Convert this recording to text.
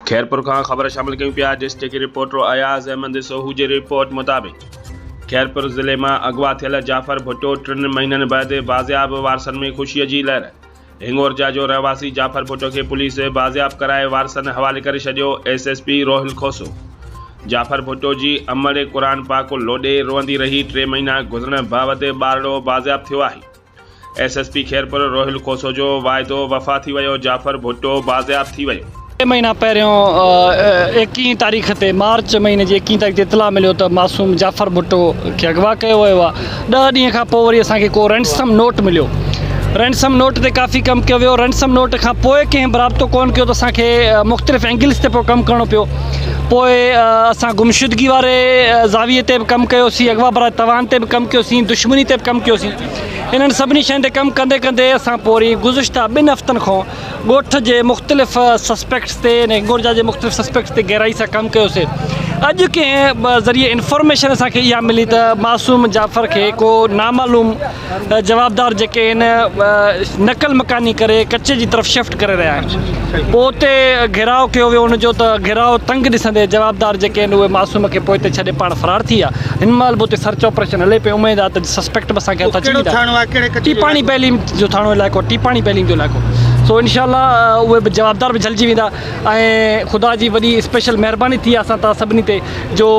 خيرپور کان خبر شامل ڪيون پيا ڊسٽرڪٽ رپورٽر اياز احمد سوهو جي رپورٽ مطابق خيرپور ضلعي مان اغوا ٿيل جعفر ڀٽو ٽن مهينن بعد بازياب وارثن ۾ خوشي جي لهر هنڱورجا جو رهواسي جعفر ڀٽو کي پوليس بازياب ڪرائي وارثن حوالي ڪري ڇڏيو S S P Rohil Khoso Jafar Bhutto جي امڙ قرآن پاڪ لوڏي روئندي رهي ٽي مهينا گذرڻ باوت ٻارڙو بازياب ٿيو آهي. S S P Khairpur Rohil Khoso جو واعدو وفا ٿي ويو، جعفر ڀٽو بازياب ٿي ويو. ٽي مهينا پهريون ايڪيهين تاريخ تي مارچ مهيني جي ايڪيهين تاريخ تي اطلاع مليو ته معصوم جعفر ڀٽو کي اغوا ڪيو ويو آهي ڏهه ڏينهن کان پوء وري اسان کي ڪو رينسم نوٽ مليو رينسم نوٽ تي ڪافي ڪم ڪيو ويو رينسم نوٽ کان پوء ڪنهن به رابطو ڪونه ڪيو ته اسان کي مختلف اينگلز تي پوء ڪم ڪرڻو پيو پوء اسان گمشدگي واري زاويي تي به ڪم ڪيوسين اغوا براء توان تي به ڪم ڪيوسين دشمني تي به ڪم ڪيوسين انهن سڀني شين تي ڪم ڪندي ڪندي اسان پوري گذشته ٻن هفتن کان ڳوٺ جي مختلف سسپيڪٽس تي ۽ هنگورجا جي مختلف سسپيڪٽس تي گهرائي سان ڪم ڪيوسي اڄ ڪنهن ذريعي انفارميشن اسان کي اها ملي ته معصوم جعفر کي ڪو نامعلوم جوابدار جيڪي آهن نقل مڪاني ڪري ڪچي جي طرف شفٽ ڪري رهيا آهن پوء اتي گهيراء ڪيو ويو ان جو ته گهيراء تنگ ڏسندي جوابدار جيڪي آهن اهي معصوم کي پوئتي ڇڏي پاڻ فرار ٿي ويا هن مهل به اتي سرچ آپريشن هلي پيو اميد آهي ته سسپيڪٽ به اسان کي هٿ اچي ويندا ٽيپاڻي بيليم جو ٿاڻو علائقو ٽيپاڻي بيليم جو علائقو سو انشاء الله اهي به جوابدار به جهلجي ويندا ۽ خدا جي وڏي اسپيشل مهرباني ٿي آهي اسان تان سڀني تي جو.